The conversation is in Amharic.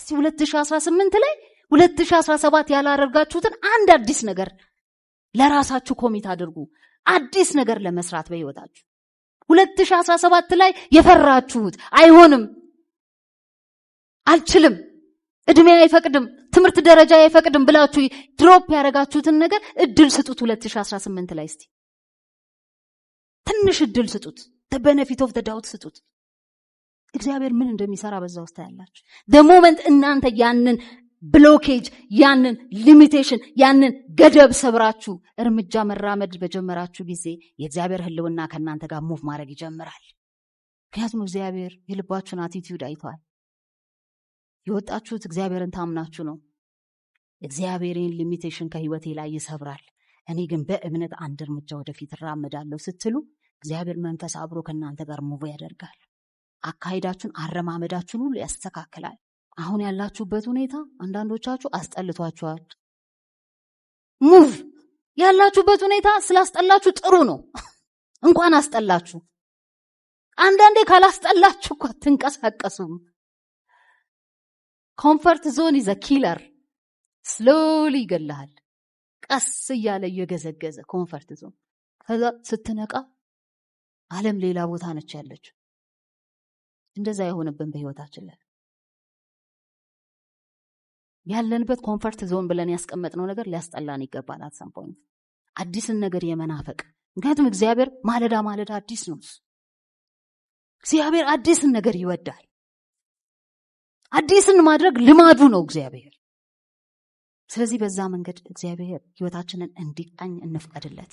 እስቲ 2018 ላይ 2017 ያላደረጋችሁትን አንድ አዲስ ነገር ለራሳችሁ commit አድርጉ። አዲስ ነገር ለመስራት በህይወታችሁ 2017 ላይ የፈራችሁት፣ አይሆንም፣ አልችልም፣ እድሜ አይፈቅድም፣ ትምህርት ደረጃ አይፈቅድም ብላችሁ drop ያደረጋችሁትን ነገር እድል ስጡት። 2018 ላይ እስቲ ትንሽ እድል ስጡት። Benefit of doubt ስጡት። እግዚአብሔር ምን እንደሚሰራ በዛ ውስጥ ታያላችሁ። The moment እናንተ ያንን blockage፣ ያንን limitation፣ ያንን ገደብ ሰብራችሁ እርምጃ መራመድ በጀመራችሁ ጊዜ የእግዚአብሔር ሕልውና ከእናንተ ጋር move ማድረግ ይጀምራል። ምክንያቱም እግዚአብሔር የልባችሁን attitude አይቷል። የወጣችሁት እግዚአብሔርን ታምናችሁ ነው። እግዚአብሔርን limitation ከህይወቴ ላይ ይሰብራል፣ እኔ ግን በእምነት አንድ እርምጃ ወደፊት እራመዳለሁ ስትሉ እግዚአብሔር መንፈስ አብሮ ከእናንተ ጋር move ያደርጋል። አካሄዳችሁን፣ አረማመዳችሁን ሁሉ ያስተካክላል። አሁን ያላችሁበት ሁኔታ አንዳንዶቻችሁ አስጠልቷችኋል። Move ያላችሁበት ሁኔታ ስላስጠላችሁ ጥሩ ነው። እንኳን አስጠላችሁ። አንዳንዴ ካላስጠላችሁ እኮ አትንቀሳቀሱም። Comfort zone is a killer። Slowly ይገልሃል። ቀስ እያለ እየገዘገዘ comfort zone። ከዛ ስትነቃ ዓለም ሌላ ቦታ ነች ያለችው። እንደዛ የሆነብን በህይወታችን ላይ ያለንበት comfort zone ብለን ያስቀመጥነው ነገር ሊያስጠላን ይገባል። At some point አዲስን ነገር የመናፈቅ፣ ምክንያቱም እግዚአብሔር ማለዳ ማለዳ አዲስ ነው። እግዚአብሔር አዲስን ነገር ይወዳል። አዲስን ማድረግ ልማዱ ነው እግዚአብሔር። ስለዚህ በዛ መንገድ እግዚአብሔር ህይወታችንን እንዲቃኝ እንፍቀድለት።